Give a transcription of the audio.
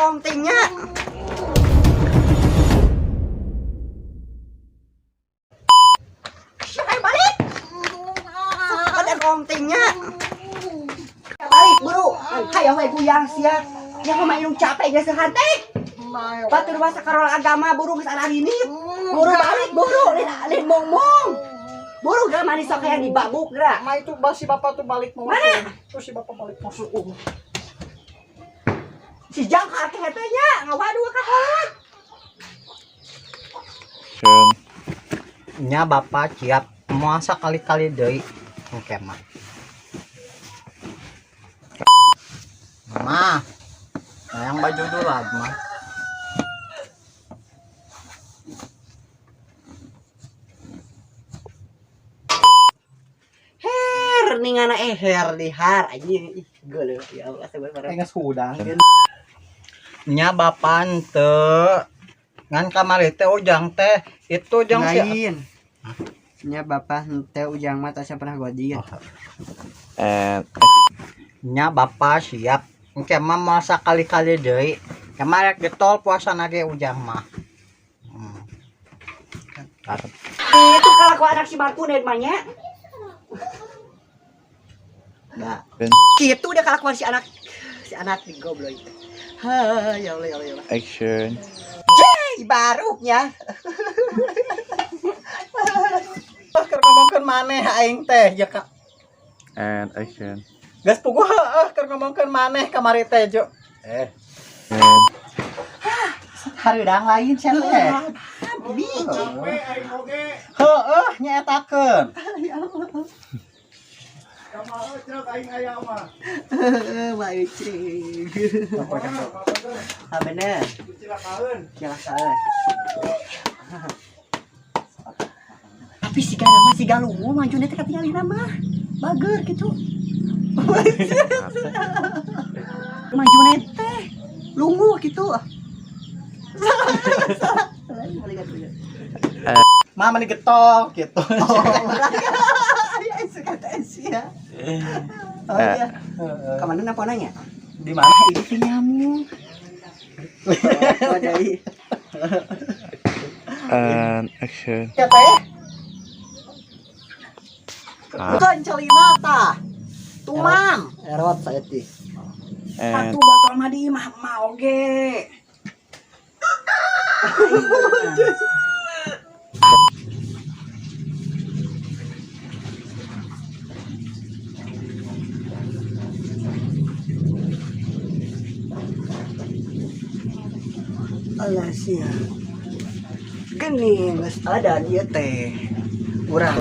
bohong tingnya. Siapa balik? Ada bohong tingnya. Balik buru. Hayo we guyang sia. Yang mah indung capek geus hate. Batur masa karola agama buru geus ini. Buru balik buru lain lain mong-mong. Buru geura manis sok hayang dibabuk geura. Ma itu si bapak tuh balik mau. Mana? Tuh si bapak balik mau. Si jangkar teh teh nya ngawadu ka kolot. Action. Nya bapak siap moal sakali-kali deui engke mah. Ma, yang baju dulu mah. Her ningana her dihar anjing ih geuleuh ya Allah sabar. Geus hudang. Nya bapak henteu. Ngan kamari teh ujang teh itu jeung si Lain. Nya bapak henteu ujang mah teh pernah godin. And Nya bapak siap. Engke mah moal sakali-kali deui. Engke mah rek getol puasa ge ujang mah. Itu kalakuan anak si Markunen mah nya. Nah, Gitu udah kalakuan si anak di goblok itu. Ha, ya Allah ya Allah ya Allah. action. Hei, barunya. Keur ngomongkeun maneh aing teh ya ka. And action. Geus puguh heueuh keur ngomongkeun maneh kamari teh jo. And Hareudang lain sia teh. Biji. Heueuh nyaetakeun. Heeh, Mak Icing. Ah bener. Cilakaeun. Tapi siga nama siga lungu majuna teh katingalina mah. Bager gitu. Majuna teh lungu gitu. Salah. Salah. Mah meni getol gitu. Oh, ya suka tes ya. Oh iya. Kemana napa nanya? Di mana? Ini teh nyamuk. Oh, dari. And action. Ya teh. Bukan celina tah. Tumang. Erot saya teh. And Satu botol mah di imah mah oge. Alah sia. Geuning geus ada dia teh. Urang